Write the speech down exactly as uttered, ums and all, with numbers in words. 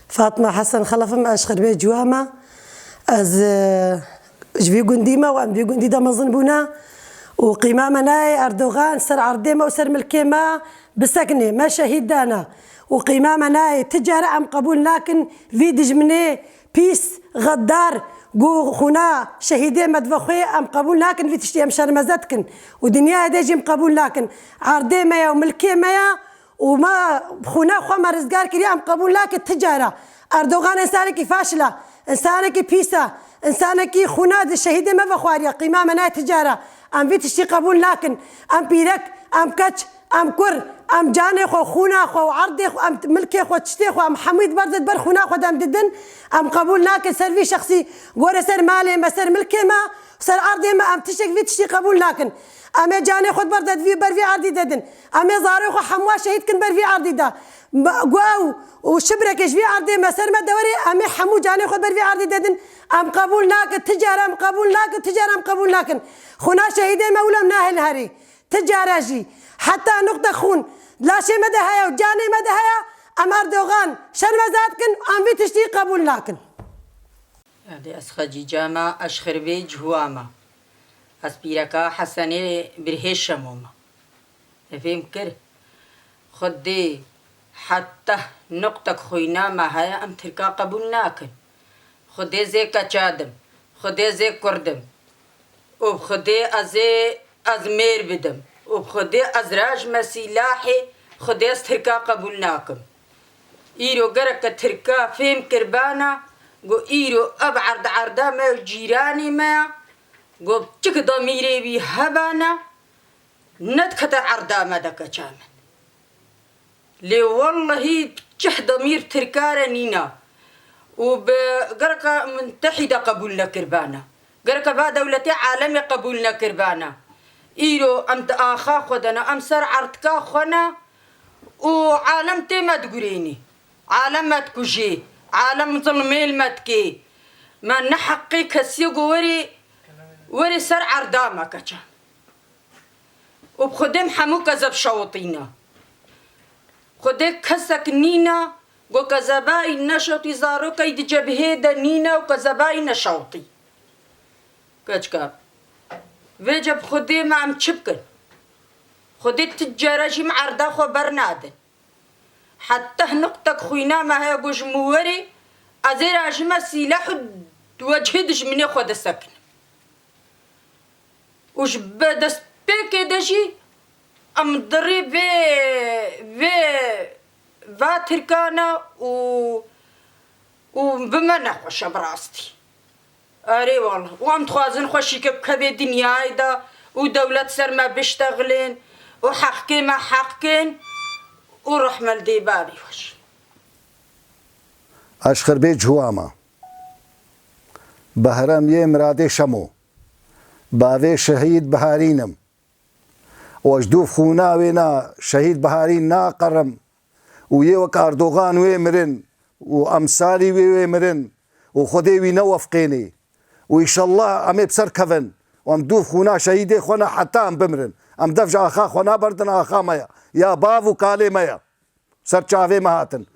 Fatma Hesen Xelef im, ez ji Xirbê Ciwa me. Ez, e, ji vî gundî me û em di vî gundî de mezin bûne. Û qîma me nayê Erdogan ser erdê me û ser milkê me bisekine. Me şehîd dane. Û qîma me nayê. Ti care em qebûl nakin vî dijminê pîs, xeddar, ku xûna şehîdê me dibe xwe, em qebûl nakin vî tiştî, em şermeze dikin. Û dinyayê de jî em qebûl nakin. Erdê me ye û milkê me ye. Û me xûna xwe me rizgar kiriye, em qebûl nakin ti cara. Erdogan însanekî faşil e, însanekî pîs e, însanekî xûna di şehîdê me vexwariye, qîma me nayê ti cara. Em vî tiştî qebûl nakin. Em pîrek, em keç, em kur, em canê xwe, xûna xwe û erdê xwe, em milkê xwe, tiştê xwe, em hemûyî di ber de, di ber xûna xwe de em didin. Em qebûl nakin ser vî şexsî gore ser malê me, ser milkê me, ser erdê me, em tiştek vî tiştî qebûl nakin. Em ê canê xwe di ber de, di vî, ber vî erdî de din. Em ê zarokê xwe hemû şehîd kin ber vî erdî de. Be-, ku ew û şibrekê ji vî erdê me ser me dewerê, em ê hemû canê xwe ber vî erdî de din. Em qebûl nakin, ti care em qebûl nakin, ti care em qebûl nakin. Xûna şehîdê me wilo em nahêlin herî. Ti care jî. Heta nuqte xûn laşê me de heye û canê me de heye, em Erdogan şermeza dikin, em vî tiştî qebûl nakin. Erdê ez Xecîca me, ez ji Xirbê Ciwa me. Ez pîreka Hesenê Birhê Şemo me. Te fêm kir? Xwedê heta nuqtek xwîna me heye, em Tirka qebûl nakin. Xwedê zê keça dim. Xwedê zê kur dim. Û bi Xwedê ez ê, ez mêr bidim. Û bi Xwedê ez rajme sîlahê, Xwedê ez Tirka qebûl nakim. Îro gereke Tirka fêm kiribana, ku îro ev erd erda me û cîranê me ya, ku çik demîrê wî hebana, nedikete erda me de keça min. Lê wellehî çih demîr Tirka re nîna. Û bi gereka Mutehîde qebûl nekiribana. Gereka va dewletê alemê qebûl nekiribana. Îro em di axa xwe de ne, em ser erdka xwe ne û alem tê me digurênî. Alem me dikujê, alem zilmê li me dikê. Me ne heqê kesiyê ku werê, werê ser erda me keça. Û bi Xwedê em hemû kezeb şewitîne. Xwedê kesek nîne, ku kezebayî neşewitî, zarokayî di cebhê de nîne û kezebayî neşewitî. Keçika vêce bi Xwedê me em çi bikin? Xwedê ti care jî em erda xwe bernadin. Heta nuqtek xwîna me heye ku ji min werê, ez ê rajime sîleh û di wecihê dijminê xwe de sekinim. Û ji be destpêkê de jî em di rê vê, vê, va Tirkan e û, û bi me nexweş e bi rastî. Erê wala. Û em dixwazin xweşîke bikeve dinyayê de û dewlet ser me biştexilên û heqkê me heqkên û rehme li dê bavê xweş. Ez ji Xirbê Ciwa me. Behrem yê Miradê Şemo. Bavê şehîd Biharîn im. Û ez dûv xûna wê na şehîd Biharîn naqirim. Û yê wek Erdogan wê mirin û emsalî wê wê mirin û Xwedê wî newefqênê. Û înşallah em ê bi ser kevin û em dûv xûna şehîdê xwe ne heta em bimirin. Em dev ji axa xwe naberdin, axa me ye. Ya bav û kalê me ye. Ser çavê me hatin.